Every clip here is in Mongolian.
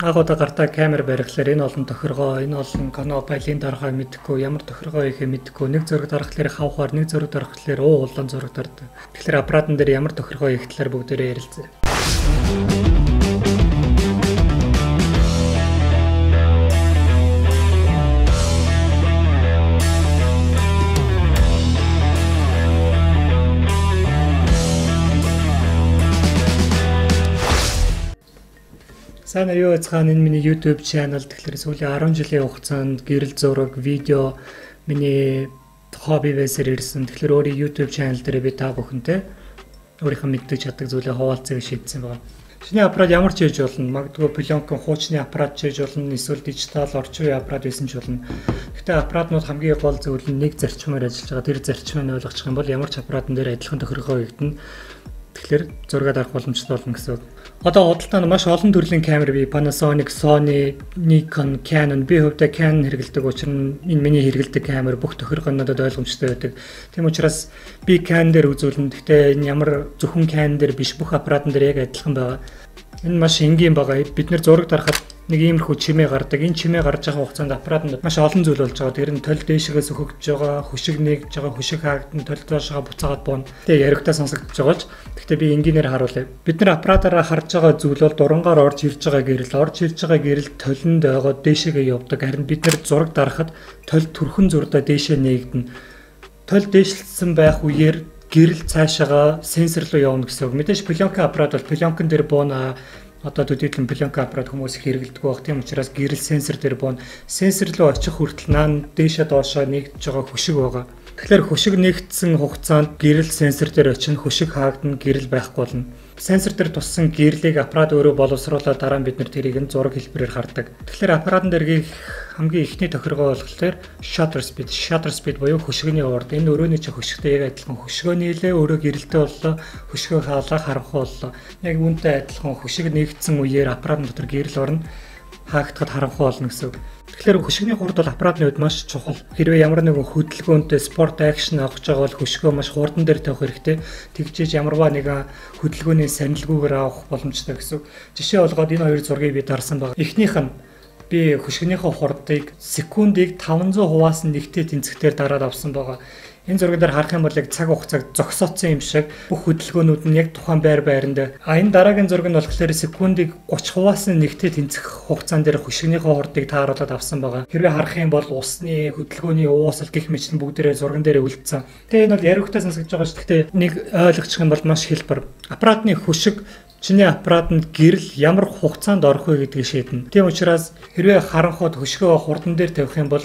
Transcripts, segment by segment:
Анх удаа гартаа камер барихлаар энэ олон тохиргоо, энэ олон кино файлын дарахаа мэдэхгүй, ямар тохиргоо хийхээ мэдэхгүй, нэг зураг дарахлаар хавхаар, нэг зураг дарахлаар уу улаан зураг дардаг. Тэгэхээр аппаратан дээр ямар тохиргоо хийх талаар бүгдээрээ ярилцъя. Сайн юу яцгаан, энэ миний YouTube channel. Тэгэхээр сүүлийн 10 жилийн хугацаанд гэрэл зураг, видео миний хобби байсаар ирсэн. Тэгэхээр өөрийн YouTube channel дээр би та бүхэнтэй өөрийнхөө мэддэг чаддаг зүйлээ хуваалцахыг шийдсэн байна. Шинэ аппарат ямар ч хийж болно. Магадгүй пленкэн хуучны аппарат ч хийж болно, эсвэл дижитал орчин үеийн аппарат байсан ч болно. Гэхдээ аппаратнууд хамгийн гол зүйл нь нэг зарчмаар ажиллаж байгаа. Тэр зарчмыг ойлгочих юм бол ямар ч аппаратн дээр адилхан тохиргоо хийгдэнэ. Тэгэхээр зураг дарах боломжтой болно гэсэн үг. Одоо худалдаанд маш олон төрлийн камер бий. Panasonic, Sony, Nikon, Canon. Би хувьдаа Canon хэрэглэдэг учраас энэ миний хэрэглэдэг камер бүх тохиргоо надад ойлгомжтой байдаг. Тийм учраас би Canon дээр үзүүлнэ. Гэхдээ энэ ямар зөвхөн Canon дээр биш, бүх аппаратн дээр яг адилхан байгаа. Энэ маш энгийн байгаа. Бид нэр зураг дарахад нэг иймэрхүү чимээ гардаг. Энэ чимээ гарч байгаа хугацаанд аппаратанд маш олон зүйл болж байгаа. Тэр нь тол дээшгээ сөхөгдөж байгаа, хөшиг нэгж байгаа, хөшиг хаагдана, тол доошоо буцаагаад бууна. Тэгээ яригтаа сонсогдож байгаа ч. Гэхдээ би энгийнээр харуулъя. Бид нар аппаратаараа харж байгаа зүйл бол дурангаар орж ирж байгаа гэрэл, орж ирж байгаа гэрэл толинд байгаа дээшээгээ явдаг. Харин бид нар зураг дарахад тол төрхөн зурдаа дээшээ нээгдэнэ. Тол дээшилсэн байх үеэр гэрэл цаашаага сенсор руу явна гэсэн үг. Мэдээж пленкэн аппарат бол пленкэн дээр бууна. Одоо төдийлөн пленка аппарат хүмүүс их хэрэглэдэг байх. Тийм учраас гэрэл сенсор дээр бууна. Сенсор руу очих хүртэл наан дээшээ доошоо нэгдэж байгаа хөшиг байгаа. Тэгэхээр хөшиг нэгдсэн хугацаанд гэрэл сенсор дээр очино, хөшиг хаагдана, гэрэл байхгүй болно. Сенсор дээр туссан гэрлийг аппарат өөрөө боловсруулаад дараа нь бид нар тэрийг нь зураг хэлбэрээр хардаг. Тэгэхээр аппаратан дээр хамгийн эхний тохиргоо болохоор shutter speed. Shutter speed буюу хөшигний урд. Энэ өрөөний чинь хөшигтэй яг адилхан хөшгөө нийлээ, өөрөө гэрэлтэй боллоо, хөшгөө хаалаа, харанхуй боллоо. Яг үүнтэй адилхан хөшиг нэгдсэн үеэр аппаратан дотор гэрэл орно, хаагдахад харанхуй болно гэсэн үг. Тэгэхээр хөшигний хурд бол аппаратны хувьд маш чухал. Хэрвээ ямар нэгэн хөдөлгөөнтэй спорт акшн авах гэж байгаа бол хөшгөө маш хурдан дээр тавих хэрэгтэй. Тэгжээж ямарваа нэгэн хөдөлгөөний сарнилгүйгээр авах боломжтой гэсэн үг. Жишээ болгоод энэ хоёр зургийг би дарсан байгаа. Эхнийх нь би хөшигнийхөө хурдыг секундыг 500 хуваасан нэгтэй тэнцвэрээр дараад авсан байгаа. Энэ зурган дээр харах юм бол яг цаг хугацааг зогсооцсон юм шиг бүх хөдөлгөөнүүд нь яг тухайн байр байранд. А энэ дараагийн зураг нь болохоор секундыг 30 хуваасан нэгтэй тэнцэх хугацаан дээр хөшигнийхөө хурдыг тааруулаад авсан байгаа. Хэрвээ харах юм бол усны хөдөлгөөний уусал гих мэтлэн бүгдээрээ зурган дээр үлдсэн. Тэгээ энэ бол яригтай сонсогдож байгаа шүү. Гэхдээ нэг ойлгочих юм бол маш хэлбэр. Аппаратны хөшиг чиний аппаратанд гэрэл ямар хугацаанд орох вэ гэдгийг шийднэ. Тийм учраас хэрвээ харанхуйд хөшгөө хурдан дээр тавих юм бол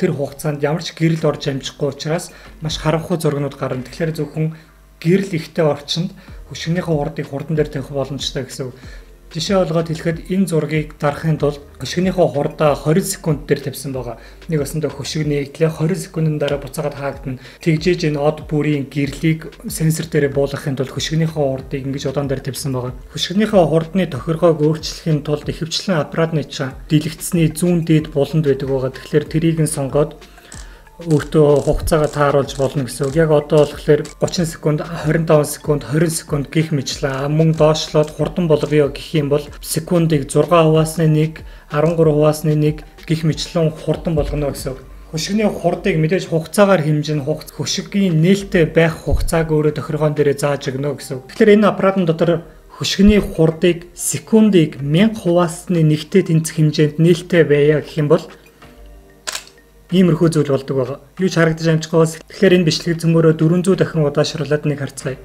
тэр хугацаанд ямар ч гэрэл орж амжихгүй учраас маш харанхуй зургнууд гарна. Тэгэхээр зөвхөн гэрэл ихтэй орчинд хөшигнийхөө хурдыг хурдан дээр тавих боломжтой гэсэн үг. Жишээ болгоод хэлэхэд энэ зургийг дарахын тулд хөшигнийхөө хурдаа 20 секунд дээр тавьсан байгаа. Нэг осондоо хөшиг нэгдлээ 20 секундын дараа буцаагаад хаагдана. Тэгжээж энэ од бүрийн гэрлийг сенсор дээр буулгахын тулд хөшигнийхөө хурдыг ингэж удаан дээр тавьсан байгаа. Хөшигнийхөө хурдны тохиргоог өөрчлөхийн тулд ихэвчлэн аппаратны чинь дэлгэцний зүүн дээд буланд байдаг байгаа. Тэгэхээр тэрийг нь сонгоод өөртөө хугацаагаа тааруулж болно гэсэн үг. Яг одоо болохоор 30 секунд, 25 секунд, 20 секунд гих мэтлэн мөн доошлоод хурдан болгоё гэх юм бол секундыг 6 хуваасны 1, 13 хуваасны 1 гих мэтлэн хурдан болгоно гэсэн үг. Хөшигний хурдыг мэдээж хугацаагаар хэмжинэ, хөшигийн нээлттэй байх хугацааг өөрөө тохиргоон дээрээ зааж өгнө гэсэн үг. Тэгэхээр энэ аппаратн дотор хөшигний хурдыг секундыг 1000 хуваасны нэгтэй тэнцэх хэмжээнд нээлттэй байя гэх юм бол иймэрхүү зүйл болдог байгаа. Юу ч харагдаж амжихгүй бас. Тэгэхээр энэ бичлэг зөмөрөө 400 дахин удаашруулад нэг харцгаая.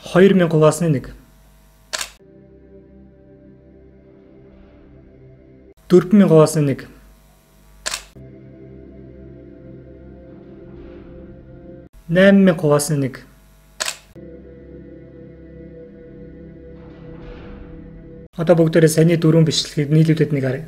2000 хуваасны 1. 4000 хуваасны 1. 8000 хуваасны 1. Одоо бүгдээрээ саяны дөрвөн бичлэгийг нийлүүлээд нэг харъя.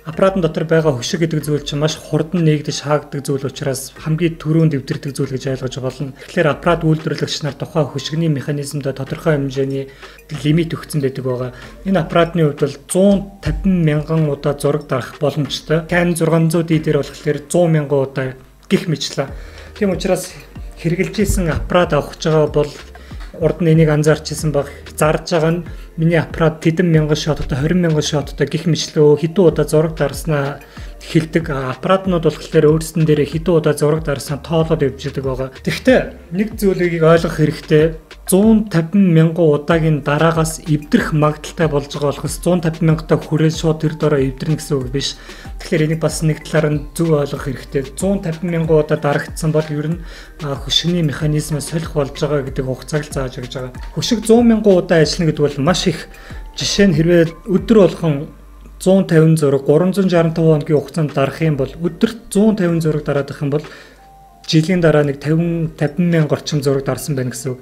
Аппаратын дотор байгаа хөшиг гэдэг зүйл чинь маш хурдан нээгдэж хаагддаг зүйл учраас хамгийн түрүүнд эвдэрдэг зүйл гэж ойлгож болно. Тэгэхээр аппарат үйлдвэрлэгч нар тухайн хөшигний механизмд тодорхой хэмжээний лимит өгсөн байдаг байгаа. Энэ аппаратны хувьд бол 150 мянган удаа зураг дарах боломжтой. Canon 600D дээр болохоор 100 мянган удаа гих мэтлээ. Тийм учраас хэрэглэж исэн аппарат авах гэж байгаа бол урд нь энийг анзаарч исэн баг. Зарж байгаа нь миний аппарат тэдэн мянган шоттой, 20 мянган шоттой гих мэтлөө хэдэн удаа зураг дарснаа хэлдэг. Аппаратнууд болохоор өөрсдөн дээрээ хэдэн удаа зураг дарснаа тоолоод явж идэг байгаа. Тэгэхдээ нэг зүйлийг ойлгох хэрэгтэй. 150 мянган удаагийн дараагаас эвдрэх магадлалтай болж байгаа болохоос 150 мянгатаа хүрээд шууд тэр дороо эвдэрнэ гэсэн үг биш. Тэгэхээр энийг бас нэг талаар нь зөв ойлгох хэрэгтэй. 150 мянган удаа дарагдсан бол ер нь хөшигний механизмаа солих болж байгаа гэдэг хугацааг л зааж өгч байгаа. Хөшиг 100 мянган удаа ажиллана гэдэг бол маш их. Жишээ нь хэрвээ өдөр болгон 150 зураг 365 хоногийн хугацаанд дарах юм бол өдөрт 150 зураг дараадах юм бол жилийн дараа нэг 50 мянга орчим зураг дарсан байна гэсэн үг.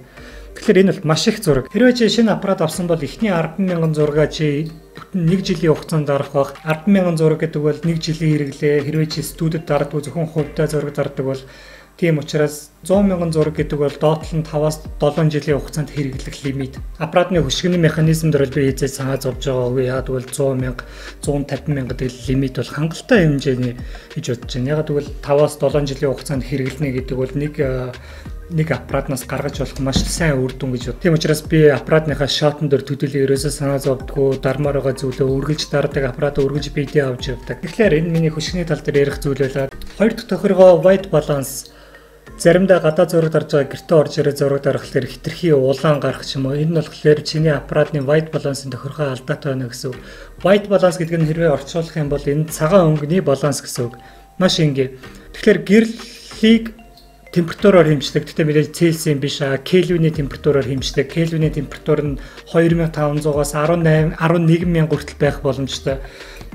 Тэгэхээр энэ бол маш их зураг. Хэрвээ чи шинэ аппарат авсан бол эхний 10 мянган зургаа чи бүтэн нэг жилийн хугацаанд дарах байх. 10 мянган зураг гэдэг бол нэг жилийн хэрэглээ. Хэрвээ чи студид дарддаг, зөвхөн хувьдаа зураг дардаг бол тийм учраас 100 мянган зураг гэдэг бол доотлол нь 5-аас 7 жилийн хугацаанд хэрэглэх лимит. Аппаратны хөшигний механизм дээр бол би хэзээ санаа зовж байгаагүй. Яг тэгвэл 100 мянга, 150 мянга гэдэг лимит бол хангалттай хэмжээний гэж бодож байна. Яг тэгвэл 5-аас 7 жилийн хугацаанд хэрэглэнэ гэдэг бол нэг аппаратнаас гаргаж болох маш сайн үр дүн гэж бод. Тийм учраас би аппаратныхаа shot он дээр төдийлөн ерөөсөө санаа зовдгоо, дармаар байгаа зүйлээ үргэлж дардаг, аппаратаа үргэлж видео авч явдаг. Тэгэхээр энэ миний хөшигний тал дээр ярих зүйл байлаа. Хоёр дахь тохиргоо white balance. Заримдаа гадаа зураг дарж байгаа гэртээ орж ирээ зураг дарахлаар хэтэрхий улаан гарах ч юм уу. Энэ нь болохоор чиний аппаратны white balance-ын тохиргоо алдаатай байна гэсэн үг. White balance гэдэг нь хэрвээ орчуулах юм бол энэ цагаан өнгөний баланс гэсэн үг. Маш энгийн. Тэгэхээр гэрлийг температураар хэмждэг. Гэхдээ мэдээж Цельсийн биш Кельвиний температураар хэмждэг. Кельвиний температур нь 2500-аас 18 11 мянга хүртэл байх боломжтой.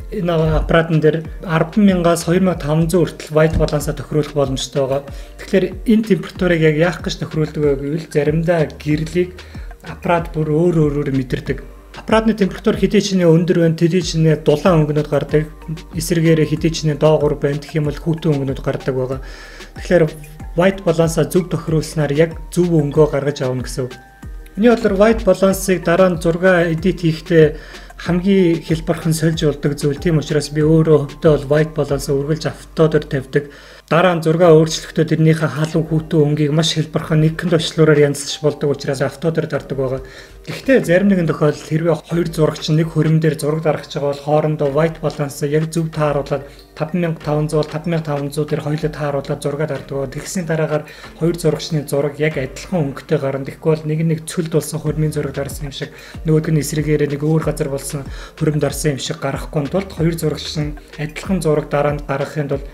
Энэ аппаратн дээр 10 мянгаас 2500 хүртэл white balance-а тохируулах боломжтой байгаа. Тэгэхээр энэ температурыг яг яах гэж тохируулдаг вэ гэвэл заримдаа гэрлийг аппарат бүр өөр өөрөөр мэдэрдэг. Аппаратны температур хэдий ч нэ өндөр байна, тэдий ч нэ дулаан өнгөнүүд гардаг. Эсрэгээрээ хэдий ч нэ доогуур байна гэх юм бол хүйтэн өнгөнүүд гардаг байгаа. Тэгэхээр white balance-а зөв тохируулснаар яг зөв өнгөө гаргаж авна гэсэн үг. Миний бодлоор white balance-ыг дараа нь зураг edit хийхдээ хамгийн хялбархан сольж болдог зүйл. Тийм учраас би өөрөө хувьдаа бол white balance үргэлж auto дээр тавьдаг. Дараа нь зураг өөрчлөхдөө тэрнийхээ халуун хүйтэн өнгийг маш хялбархан нэг товчлуураар янзлж болдог учраас auto дээр дардаг байгаа. Гэхдээ зарим нэгэн тохиолдолд хэрвээ хоёр зурагч нэг хурим дээр зураг дарах гэж байгаа бол хоорондоо white balance яг зөв тааруулаад 5500 5500 дээр хоёулаа тааруулаад зураг дардаг. Тэгсний дараагаар хоёр зурагчны зураг яг адилхан өнгөтэй гарна. Тэгэхгүй бол нэг нэг цөлд болсон хурмын зураг дарсан юм шиг, нөгөөдг нь эсрэгээрээ нэг өөр газар болсон хурим дарсан юм шиг гарахгүй тулд хоёр зурагчин адилхан зураг дараа нь гаргахын тулд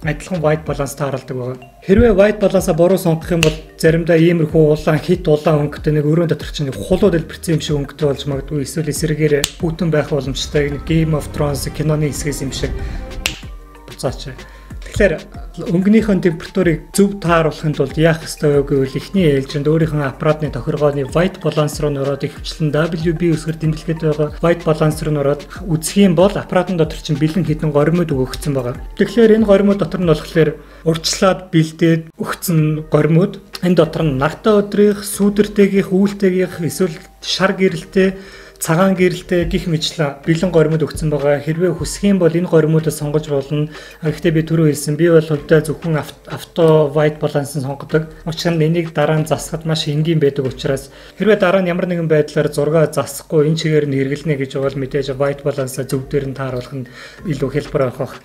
адилхан white balance тааралдаг байгаа. Хэрвээ white balance-а буруу сонгох юм бол заримдаа иймэрхүү улаан хит улаан өнгөтэй нэг өрөөнд дотор чинь хулуу дэлбэрсэн юм шиг өнгөтэй болж магадгүй, эсвэл эсрэгээр хүйтэн байх боломжтой, нэг Game of Thrones киноны хэсгээс юм шиг буцаач. Тэгэхээр өнгөнийхөө температурыг зөв тааруулахын тулд яах ёстой вэ гэвэл эхний ээлжинд өөрийнхөө аппаратны тохиргооны white balance руу нөрөөд, ихэвчлэн WB үсгээр тэмдэглэхэд байгаа white balance руу нөрөөд үзэх юм бол аппаратын дотор чинь бэлэн хэдэн горимуд өгөгдсөн байгаа. Тэгэхээр энэ горимуд дотор нь болохоор урьдчилаад бэлдээд өгсөн горимуд, энэ дотор нь нартай өдрийнх, сүүдэртэйгийнх, үүлтэйгийнх, эсвэл шар гэрэлтэй, цагаан гэрэлтэй гих мэтлэн бэлэн горимуд өгсөн байгаа. Хэрвээ хүсэх юм бол энэ горимуудыг сонгож болно. Гэхдээ би түрүү хэлсэн, би бол хувьдаа зөвхөн auto white balance-ыг сонгодог. Учир нь энийг дараа нь засахад маш энгийн байдаг учраас. Хэрвээ дараа нь ямар нэгэн байдлаар зураг засахгүй энэ чигээр нь хэрэглэнэ гэж бол мэдээж white balance-а зөв дээр нь тааруулах нь илүү хялбар байх бах.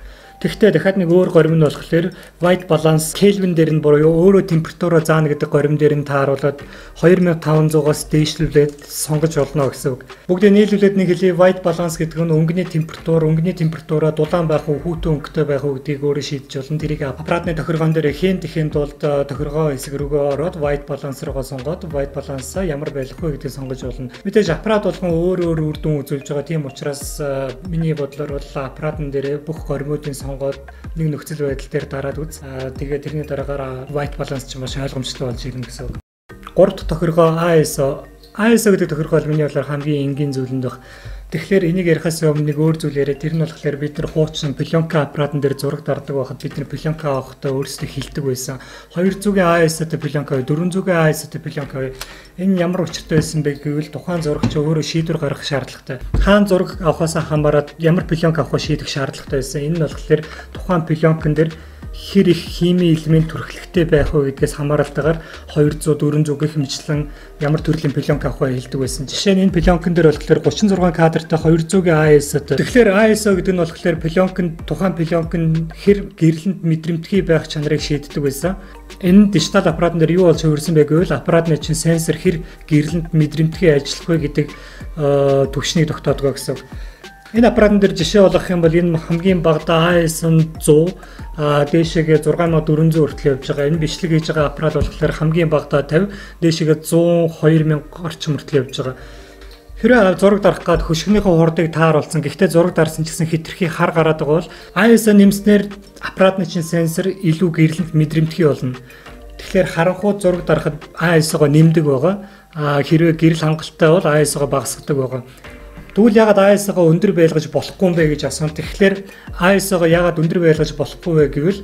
Тэгэхдээ дахиад нэг өөр горим нь болохоор white balance Kelvin дээр нь буюу өөрөө температураа заана гэдэг горим дээр нь тааруулаад 2500-аас дээшлүүлээд сонгож болно гэсэн үг. Бүгдээ нийлүүлээд нэг хэлье, white balance гэдэг нь өнгөний температур, өнгөний температураа дулаан байх уу, хүйтэн өнгөтэй байх уу гэдгийг өөрөө шийдэж болно. Тэрийг аппаратны тохиргоон дээр хийн тэхийн тулд тохиргоо хэсэг рүүгээ ороод white balance руугаа сонгоод white balance-а ямар байх вэ гэдгийг сонгож болно. Мэдээж аппарат болгон өөр өөр үр дүн үзүүлж байгаа. Тийм учраас миний бодлоор бол аппаратн дээр бүх горимуудын сонгоод нэг нөхцөл байдал дээр дараад үз. Тэгээд тэрний дараагаар white balance ч маш ойлгомжтой болж ирнэ гэсэн үг. Гурав дахь тохиргоо ISO. ISO гэдэг тохиргоо миний бодлоор хамгийн энгийн зүйлэнд баг. Тэгэхээр энийг ярихаас өмнө нэг өөр зүйл яриа. Тэр нь болохоор бид нар хуучин пленка аппаратан дээр зураг дардаг байхад бид нар пленка авахдаа өөрсдөө хилдэг байсан. 200-ийн ISO-тэй пленка, 400-ийн ISO-тэй пленка. Энэ ямар учиртай байсан бэ гэвэл тухайн зурагч өөрөө шийдвэр гаргах шаардлагатай. Хаан зураг авахаас хамаарат ямар пленка авах шийдэх шаардлагатай байсан. Энэ нь болохоор тухайн пленкан дээр хэр их химийн элемент түрхлэхтэй байх вэ гэдгээс хамааралтайгаар 200, 400 гэх мэтчлэн ямар төрлийн пленка авах вэ хэлдэг байсан. Жишээ нь энэ пленкан дээр болохоор 36 кадртай 200-ийн ISO-тай. Тэгэхээр ISO гэдэг нь болохоор пленкан тухайн пленкан хэр гэрлэнд мэдрэмтгий байх чанарыг шийддэг байсан. Энэ дижитал аппаратн дээр юу болж хувирсан бэ гэвэл аппаратны чинь сенсор хэр гэрлэнд мэдрэмтгий ажиллах вэ гэдэг түвшнийг тогтоодгоо гэсэн. Энэ аппаратн дээр жишээ болгох юм бол энэ хамгийн багадаа ISO 100, дээшээгээ 6400 хүртэл явж байгаа. Энэ бичлэг хийж байгаа аппарат болохоор хамгийн багадаа 50, дээшээгээ 102,000 орчим хүртэл явж байгаа. Хэрвээ зураг дарах гад хөшгөнийхөө хурдыг тааруулсан, гэхдээ зураг дарсан ч гэсэн хэтэрхий хар гараад байгаа бол ISO нэмснээр аппаратны чинь сенсор илүү гэрлэнт мэдрэмтгий болно. Тэгэхээр харанхуй зураг дарахад ISO-го нэмдэг байгаа. Хэрвээ гэрэл хангалттай бол ISO-го багасгадаг байгаа. Тэгвэл яагаад ISO-го өндөр байлгаж болохгүй юм бэ гэж асуун. Тэгэхээр ISO-го яагаад өндөр байлгаж болохгүй вэ гэвэл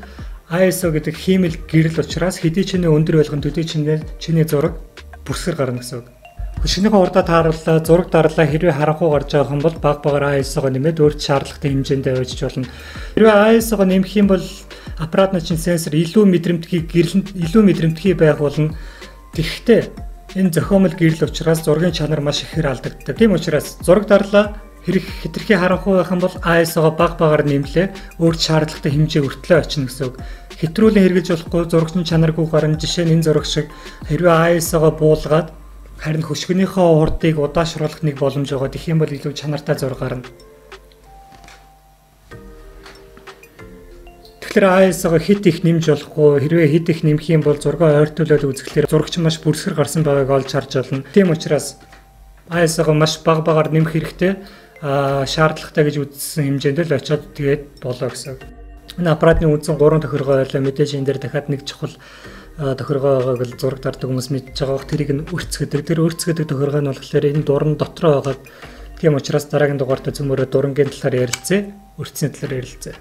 ISO гэдэг хиймэл гэрэл учраас хэдий ч нэ өндөр байлган төдий чиний зураг бүрсгэр гарна гэсэн үг. Хөшгөнийхөө хурдаа таарууллаа, зураг дарлаа, хэрвээ харанхуй гарч байгаа юм бол баг багаар ISO-го нэмээд өөрт шаардлагатай хэмжээнд авчиж болно. Хэрвээ ISO-го нэмэх юм бол аппаратны чинь сенсор илүү мэдрэмтгий гэрлэнд илүү мэдрэмтгий байх болно. Тэгэхдээ энэ зохиомл гэрэл учраас зургийн чанар маш ихээр алдагддаг. Тийм учраас зураг дарлаа, хэрэг хэтэрхий харанхуй байх юм бол ISO-го баг багаар нэмлээ, өөрт шаардлагатай хэмжээ хүртлээ очино гэсэн үг. Хэтрүүлэн хэрэгжилж болохгүй зурагчны чанаргүй гарна. Жишээ нь энэ зураг шиг хэрвээ ISO-го буулгаад харин хөшгөнийхөө хурдыг удаашруулах нэг боломж байгаа. Тэгэх юм бол илүү чанартай зураг гарна. Тэгэхээр ISO-го хэд их нэмж болохгүй. Хэрвээ хэд их нэмэх юм бол зургаа ойртуулаад үзэхлээр зурагч маш бүрсгэр гарсан байгааг олж харж болно. Тийм учраас ISO-го маш бага багаар нэмэх хэрэгтэй, шаардлагатай гэж үзсэн хэмжээнд л очиод тэгээд болоо гэсэн. Энэ аппаратны үндсэн 3 тохиргоо байлаа. Мэдээж энэ дээр дахиад нэг чухал тохиргоо байгааг л зураг дардаг хүмүүс мэдж байгаа бох. Тэрийг нь өрц гэдэг. Тэр өрц гэдэг тохиргоо нь болохоор энэ дуран дотроо байгаа. Тийм учраас дараагийн дугаартаа цөмөрөө дурангийн талаар ярилцъя. Өрцний талаар ярилцъя.